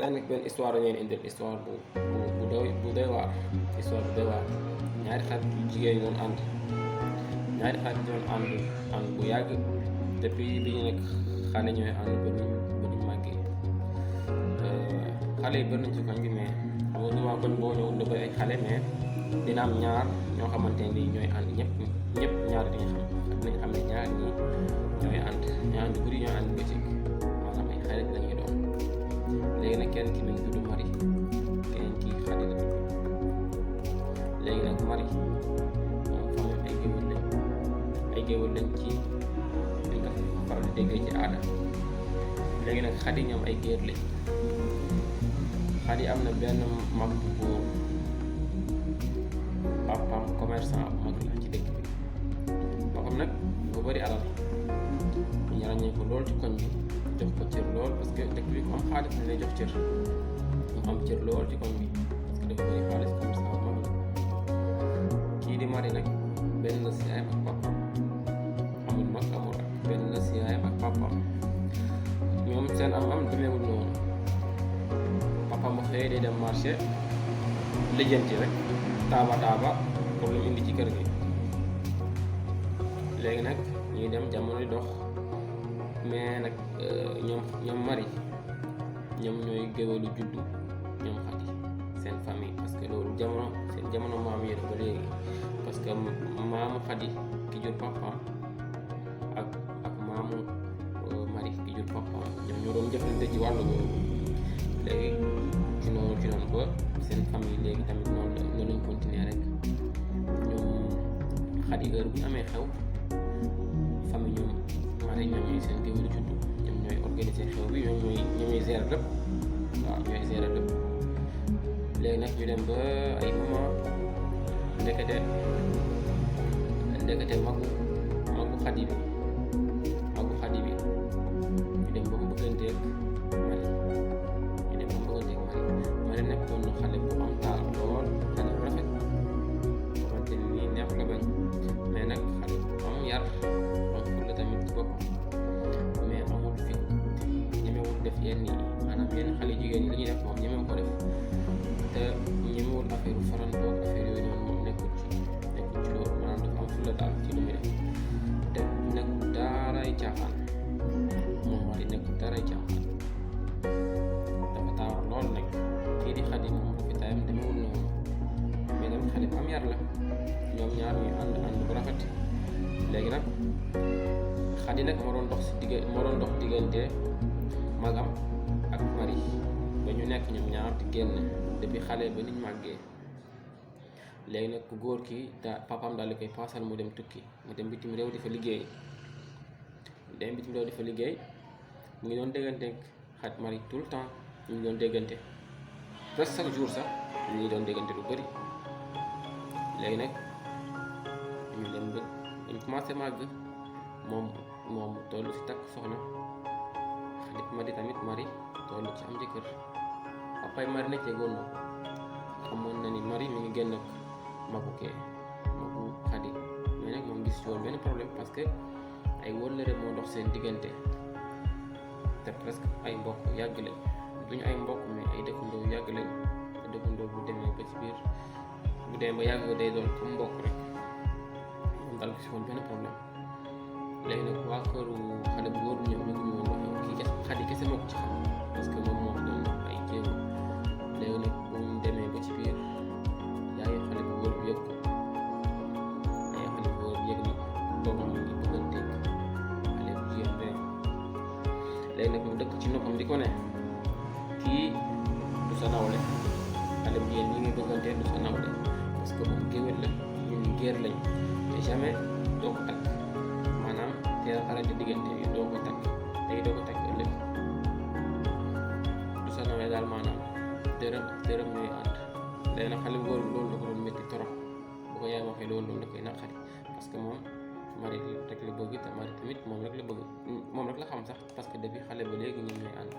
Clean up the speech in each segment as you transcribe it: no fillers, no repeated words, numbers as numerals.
tey nag benn histoire la ñeen indil histoire bu doy waar. Histoire bu doy waar. ñaari xarit yu jigéen ñi doon ànd. ñaari xarit yi doon ànd bu yàgg depuis bi ñu nekk xale ñooy ànd ba ñu màggee. xale yi bëri nañ ci koñ bi mais souvent koñ boo ñëw da bëri ay xale mais dina am ñaar ñoo xamante ne ñooy ànd ñëpp ñaar dinañ xam ne ñaar ñi ñooy ànd ñoo ànd guddi ñooy ànd bëccëg maanaam ay xarit lañuy doon. léegi nag kenn ki mi ngi tudd Marie keneen ki Xadi la tudd. léegi nag Marie moom famille ay géwël lañ ci li nga faral di déggee ci aada. léegi nag Xadi ñoom ay géer lañ. Xadi am na benn mag bu góor papam commerçant bu mag la ci dëkk bi. papam nag bu bari alal ñu ràññee ko lool ci koñ bi jox ko cër lool parce que dëkk bi ku am xaalis ne lay jox cër mu am cër lool ci koñ bi parce que dafa bari xaalis commerçant bu mag la. kii di Marie nag benn la si yaayam ak papam amul mag amul ak benn la si yaayam ak papam ñoom seen am demeewul noonu. papam bu xëyee day dem marché lijjanti rek taaba pour lu indi ci kër gi. léegi nag ñuy dem jamono di dox mais nag ñoom Marie ñoom ñooy géwélu juddu ñoom Xadi seen famille parce que loolu seen jamono maam yi ba léegi parce que maamu Xadi ki jur papam ak maamu Marie ki jur papam ñoom ñoo doon jëflante ci wàllu boobu. léegi ci noonu ba seen famille léegi tamit noonu lañ continuer rek ñoom Xadi heure bu ñu amee xew famille ñoom Marie ñoom ñooy seen géwélu juddu ñoom ñooy organiser xew bi ñoom ñooy gérer lépp waaw ñooy gérer lépp. léegi nag ñu dem ba ay moment ndekete magu Xadi bi ñu dem ba mu bëgganteeg Marie nekkoon na xale bu am taal lool xale bu rafet xamante ni neex la bañ mais nag xale bu am yar am fulla tamit ci boppam mais amul fit ñemewul def yenn yi maanaam yenn xale jigéen ñi li ñuy def moom ñemewu ko def te ñemewul affaire farantoog affaire yooyu noonu moom nekkul ci loolu maanaam dafa am fulla daal ci lu muy def te nekkul daaray caaxaan moom Marie nekkul daaray caaxaan dafa taawar lool nag. kii di Xadi moom rafetaayam demewul noonu mais nag xale bu am yar la ñoom ñaar ñuy ànd bu rafet. léegi nag Xadi nag moo doon dox diggante magam ak Marie ba ñu nekk ñoom ñaar di génn depuis xale ba niñ màggee. léegi nag ku góor ki papaam daal di koy paasal mu dem tukki mu dem bitim réew di fa liggéey mu ngi doon déggante ak Marie tout le temps ñu ngi doon déggante presque chaque jour sax ñu ngi doon déggante lu bëri. léegi nag ñu dem ba ñu commencé màgg moom toll si takk soxna Xadi tamit Marie toll ci am jëkkër. papay Marie nag yegoon na xamoon na ni Marie mi ngi génn ak magu Xadi mais nag moom gis ci woon benn problème parce que ay wóllëre moo dox seen diggante te presque ay mbokk yàgg lañ duñu ay mbokk mais ay dëkkandoo yàgg lañ te dëkkandoo bu demee ba ci biir bu demee ba yàgg day doon comme mbokk rek moom daal gis woon benn problème. léegi nag waa këru xale bu góor ñoom ñu ngi woon wax kii Xadi kese moo ko ci xam parce que moom moo ko doon ay jéego. léegi nag bu ñu demee ba ci biir yaayu xale bu góor bi yëg ko yëg ni doomam mi ngi bëgganteeg xale bu jigéen bee. léegi nag mu dëkk ci noppam di ko ne kii du sa nawle xale bu jigéen ñi ngi bëggantee du sa nawle parce que moom géwél la ñun géer lañ te jamais doo ko takk maanaam teel a xarante diggante yi doo ko takk ëllëg du sa nawle daal maanaam dërëm ñooy ànd. léegi nag xale bu góor bi loolu la ko doon métti trop bu ko yaay waxee loolu la koy naqari parce que moom Marie rek la bëgg te Marie tamit moom rek la xam sax parce que depuis xale ba léegi ñoom ñooy ànd.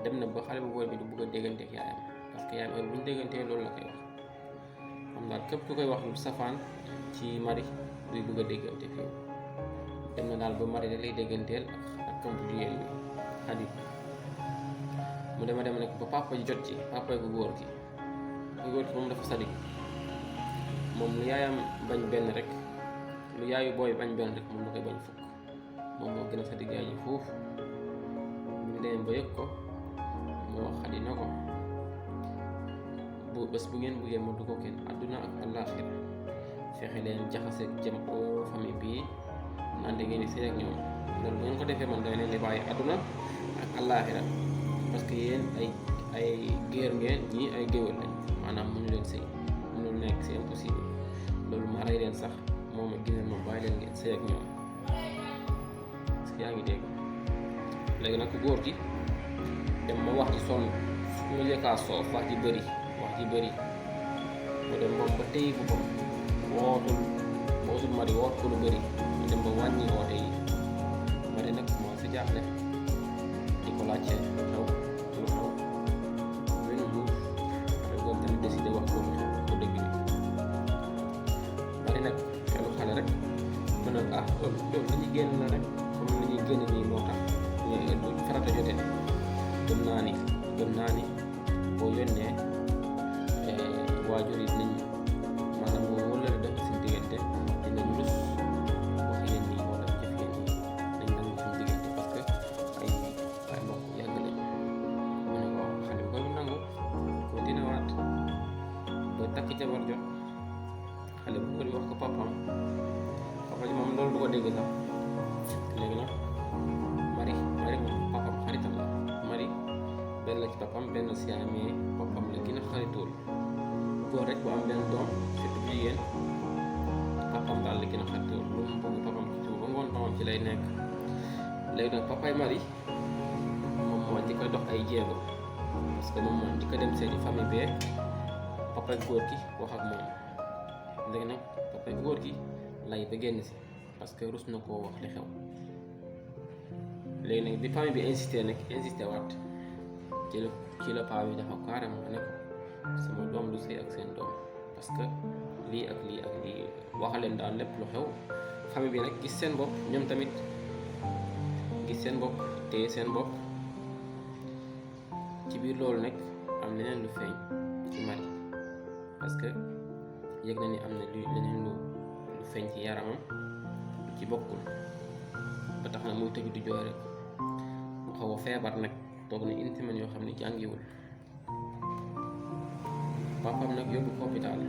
dem na ba xale bu góor bi du bëgg a déggante ak yaayam parce que yaayam heure bu ñu déggantee loolu la koy wax xam daal képp ku koy wax lu safaan ci Marie duy bëgg a déggante fii. dem na daal ba Marie da lay dégganteel ak kam bu jigéen bi Xadi mu dem nekk ba papa ji jot ci papa ku góor ki moom dafa sadik moom lu yaayam bañ benn rek lu yaayu booy bañ benn rek moom da koy bañ fukk moom moo gën a sadik yaay ji foofu ñu demee ba yëg ko moo wax Xadi na ko bu bés bu ngeen buggee ma du ko kenn àdduna ak àllaaxira fexe leen jaxase jëm famille bii naan da ngeen di sëy ak ñoom loolu bu ngeen ko defee man da leen di bàyyi àdduna ak àllaaxira parce que yéen ay géer ngeen ñii ay géwél lañ maanaam mënu leen sëy mënul nekk c'est impossible loolu ma rey leen sax moom a gënal ma bàyyi leen ngeen sëy ak ñoom parce que yaa ngi dégg léegi nag ku góor gi dem ma wax ci sonn mu njëkkaa soof wax ji bëri mu dem moom ba tey bu ko wootul Mari woot ko lu bëri mu dem ba wàññi woote yi Mari nag commencé jaaxle di ko laajte xew lu xew benn jour rek boobu tamit décidé wax ko lu xew ko dëgg bi Mari nag xelu xale rek mu ne loolu la ñuy génn la rek comme la ñuy génn nii moo tax bu farata jotee gëm naa ni boo yónnee waajur yi nañ maanaam boo wëllale def suñu diggante dinañ rus wax yéen nii wala jëf yéen nii dañ nangu suñu diggante parce que ay mbokk yàgg lañ mu ne ko xale bi koy nangu continué waat ba takk jabar jot xale bu ko di wax ko papa ji moom loolu du ko dégg sax léegi nag Mari moom papam xaritam la Mari benn la ci papam benn si yaay mais papam la gën a xaritool góor rek bu am benn doom surtout jigéen papam daal la gën a xaritool lu mu bëgg papam ci ba ngoon papam ci lay nekk léegi nag papay Mari moom moo di ko dox ay jéego parce que moom moo di ko dem seeni famille bee papay góor gi wax ak moom léegi nag papay góor gi lay ba génn si parce que rus na koo wax li xew léegi nag bi famille bi insisté waat ci la paa bi dafa carrément ne ko sama doom du sëy ak seen doom parce que lii ak lii waxaleen daal lépp lu xew famille bi nag gis seen bopp ñoom tamit gis seen bopp téye seen bopp ci biir loolu nag am leneen lu feeñ ci Mari parce que yëg na ni am na leneen lu feeñ ci yaramam lu ci bokkul ba tax na muy tëju di jooy rek mu xaw a feebar nag toog na une semaine yoo xam ne jàngiwul papam nag yóbbu ko hôpital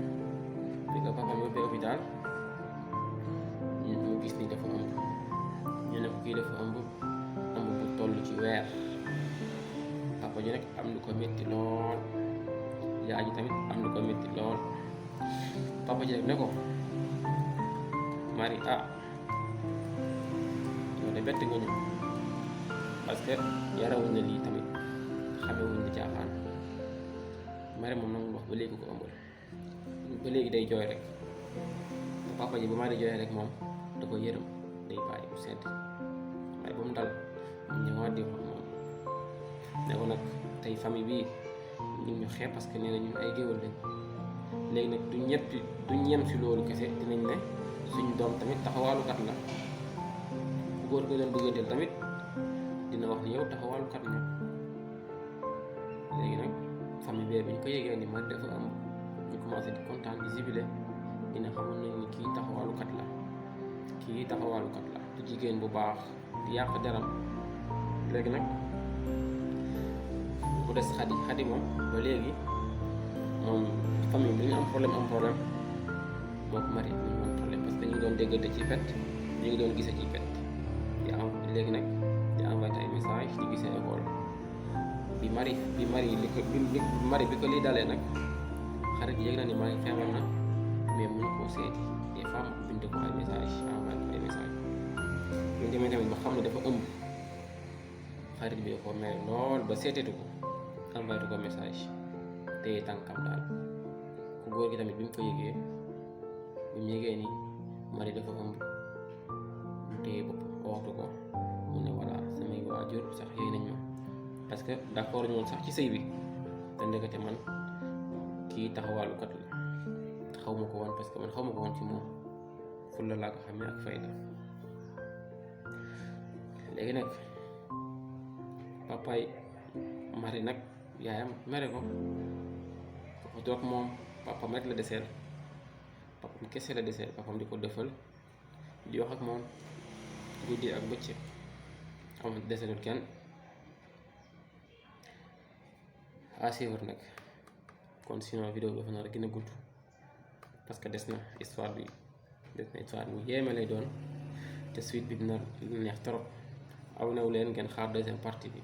bi ko papam yóbbee hôpital mu gis ni dafa ëmb ñu ne ko kii dafa ëmb bu toll ci weer papa ji nag am lu ko métti lool yaay ji tamit am lu ko métti lool papa ji nag ne ko Mari yow de bett nga ñu parce que yarawuñ na lii tamit xamewuñ na caaxaan Mari moom nag wax ba léegi ko ëmbal ba léegi day jooy rek te papa ji bu Mari jooy rek moom da ko yërëm day bàyyi bu sedd waaye ba mu dal mu ñëwaat di wax moom ne ko nag tey famille bii ñu ngi ñu xeeb parce que nee na ñun ay géwël lañ léegi nag du ñem si loolu kese dinañ ne suñ doom tamit taxawaalukat la ku góor ga leen bëgganteel tamit dina wax ni yow taxawaalukat nga léegi nag famille bee bi ñu ko yégee ni Mari dafa am ñu commencé di kontaan di jibile dina xamoon nañ ni kii taxawaalukat la du jigéen bu baax di yàq deram léegi nag mu des Xadi moom ba léegi moom famille bi ñu am problème moom Mari ñu am problème parce que ñu ngi doon déggante ci pet ñu ngi doon gise ci pet léegi nag di envoyé ay message di gisee école bi Mari bi ko lii dalee nag xarit yéeg na ni Mari feebar na mais mënu koo seeti des fois mu bind ko ay message envoyé ko ay message ñu demee tamit ba xam ne dafa ëmb xarit bi ko mere lool ba seetetu ko envoyé ko message téye tànkam daal ku góor gi tamit bi mu ko yëgee ni Mari dafa ëmb mu téye bopp waxtu ko mu ne voilà samay waajur sax yéeg nañ ma parce que d'accord ñu woon sax ci sëy bi te ndekete man kii taxawaalukat la xaw ma ko woon parce que man xaw ma ko woon ci moom fulla laa ko xamee ak fayda léegi nag papaay Marie nag yaayam mere ko toog moom papam rek la deseel papam kese la deseel papam di ko defal di wax ak moom guddi ak bëccëg amul deselul kenn à suivre nag kon sinon vidéo bi dafa nar a gën a gudd parce que des na histoire bu yéeme lay doon te suite bi dina neex trop abonné wu leen ngeen xaar deuxième partie bi